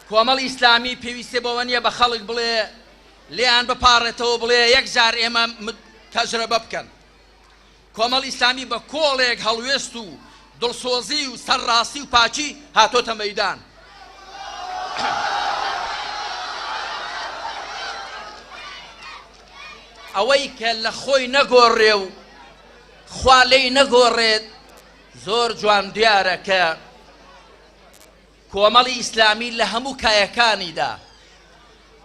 کۆمەڵی ئیسلامی پێویستی بەوە نییە بە خەڵک بڵێ لێیان بپاڕێتەوە بڵێ یەک جار ئێمە تەجرەبە بکەن. کۆمەڵی ئیسلامی بە کۆڵێک هەڵوێست و دڵسۆزی و سەرڕاستی و پاکی هاتۆتە مەیدان. ئەوەی کە لە خۆی نەگۆڕێ و خوا لێی نەگۆڕێت زۆر جوان دیارە کە کۆمەڵی ئیسلامی لە هەموو کایەکانیدا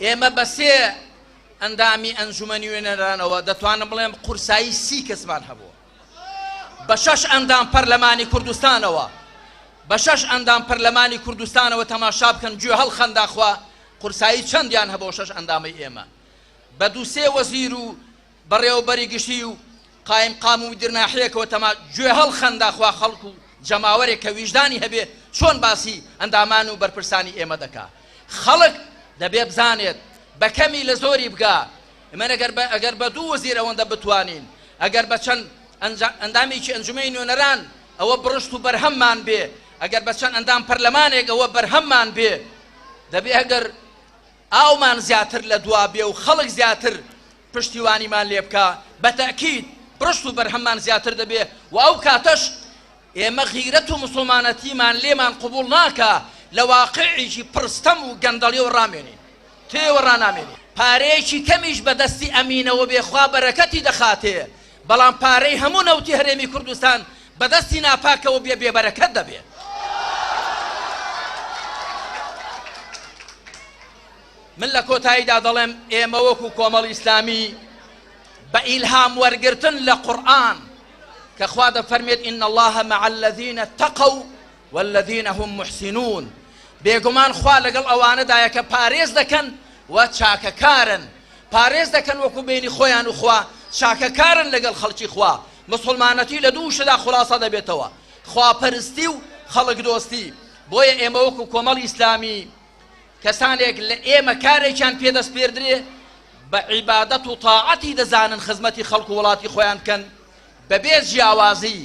ئێمە بە سێ ئەندامی ئەنجومەنی نوێنەرانەوە دەتوانم بڵێم قورسایی سی کەسمان هەبووە بە شەش ئەندام پەرلەمانی کوردستانەوە بە شەش ئەندام پەرلەمانی کوردستانەوە تەماشا بکەن گوێ هەڵخەن داخوا قورسایی چەندیان هەبوو شەش ئەندامەی ئێمە بە دوو سێ وەزیر و بەڕێوەبەری گشتی و قایمقام و مدیر ناحیەکەوە تەما گوێ هەڵخەن داخوا خەڵک و جەماوەرێک کە ویژدانی هەبێ چۆن باسی ئەندامان و بەرپرسانی ئێمە دەکا خەڵک دەبێ بزانێت بە کەمی لە زۆری بگا من ئەگەر بە ئەگەر بە دوو وەزیر ئەوەندە بتوانین ئەگەر بە چەند ئەندامێکی ئەنجومەی نوێنەران ئەوە بڕشت و بەرهەممان بێ ئەگەر بە چەند ئەندام پەرلەمانێک ئەوە بەرهەممان بێ دەبێ ئەگەر ئاومان زیاتر لە دوا بێ و خەڵک زیاتر پشتیوانیمان لێ بکا، بە تەئکید بڕشت و بەرهەممان زیاتر دەبێ و ئەو کاتەش ئێمە غیرەت و موسڵمانەتیمان لێمان قبوڵ ناکا لە واقعێکی پڕ ستەم و گەندەڵیەوە ڕامێنین، تێوە ڕانامێنین. پارەیەکی کەمیش بە دەستی ئەمینەوە بێ خوا بەرەکەتی دەخاتێ، بەڵام پارەی هەموو نەوتی هەرێمی کوردستان بە دەستی ناپاکەوە بێ بێبەرەکەت دەبێ. من لە کۆتاییدا دەڵێم ئێمە وەکو کۆمەڵی ئیسلامی بە ئیلهام وەرگرتن لە قورئان کە خوا دەفەرمێت ان الله مع الذین اتقوا والذین هم محسنون بێگومان خوا لەگەڵ ئەوانەدایە کە پارێز دەکەن و چاکەکارن پارێز دەکەن وەکو بینی خۆیان و خوا چاکەکارن لەگەڵ خەڵکی خوا مسلمانەتی لە دوو شتدا خلاصە دەبێتەوە خواپەرستی و خەڵک دۆستی بۆیە ئێمە وەکو کۆمەڵی ئیسلامی کەسانێک لە ئێمە کارێکیان پێ دەسپێردرێ بە عیبادەت و تاعەتی دەزانن خزمەتی خەڵک و وڵاتی خۆیان بکەن بەبێ جیاوازی.